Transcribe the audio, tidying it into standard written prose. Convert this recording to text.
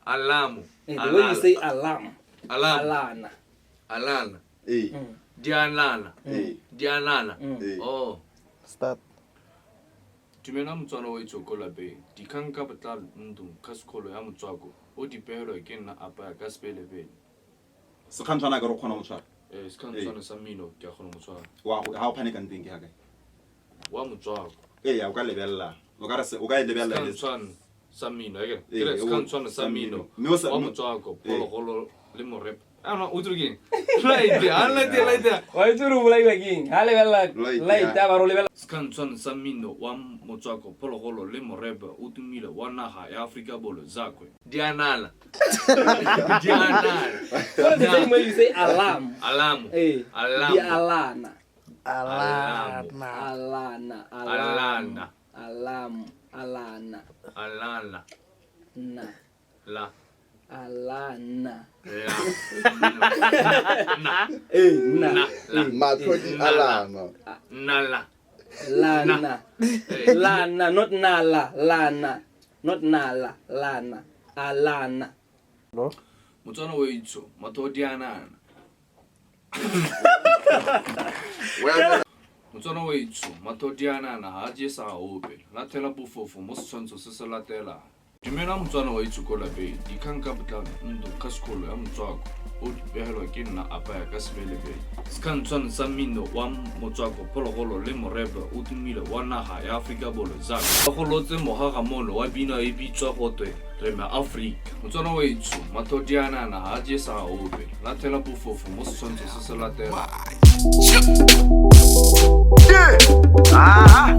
Alamo. Eh, the way you say alarm. Alarm. Alana. Alana. Ee. Di alana. Ee. Di alana. Ee. Oh. Start. Dumela motswana wa etsho ko lapeng. Dikgang ka botlalo nthong ka sekgolo ya motswako o dipehelwa ke nna apaya ka sebelebele. Sekgantshwane a ka re o kgona go tshwara. Eh, sekgantshwane sa mmino ke a kgona go tshwara. Wa go ha o phane ka nteng ke ha kae? Wa motswako. Ee, o ka lebelela. O ka re se o ka e lebelela e le Sekgantshwane sa mmino, akere? Ee, Ke re o- sekgantshwane sa mmino Mme o sa- wa mme- motswako, Ee. phologolo le morepo. Ah, no, o tsere ke eng? Light, ah, light, light. Wa itse gore o bolaiwa ke eng? Ha lebelela Light, light ya. a ba re o lebelela Sekgantshwane sa mmino wa motswako, phologolo le morepo o tumile wa naga ya Aforika Borwa, Zakwe. Dianala. Dianala. What is the same way you say alarm? Alamo. Eh. Alamo. Di alana. Alana. Alana. Alana. Alarm. Alana. Alana. Na. La. Alana. La. Na. Eh, na. Na. La. Matlho di alana. Nala. Lana. Eh, Lana, not nala. Lana. Not nala. Lana. Alana. Motswana wa itsho, matho di anana. Well, Motswana wa itsho, matho di anana ha a jesa ga ope. Lathela bofofo mo setshwantsho se se latelang. Dumela motswana wa itsho ko lapeng. Dikgang ka botlalo ntlo ka sekolo ya motswako o dipehelwa ke nna apaya ka sebelebele. Sekgantshwane sa mmino wa motswako phologolo le morepe o tumile wa naga ya Aforika Borwa Zakwe. Ba golotse mogaga mono wa bina e bitswa gotwe re ma Aforika. Motswana wa itsho, matho di anana ha a jesa ga ope. Lathela bofofo mo setshwantsho se se latelang. Ah.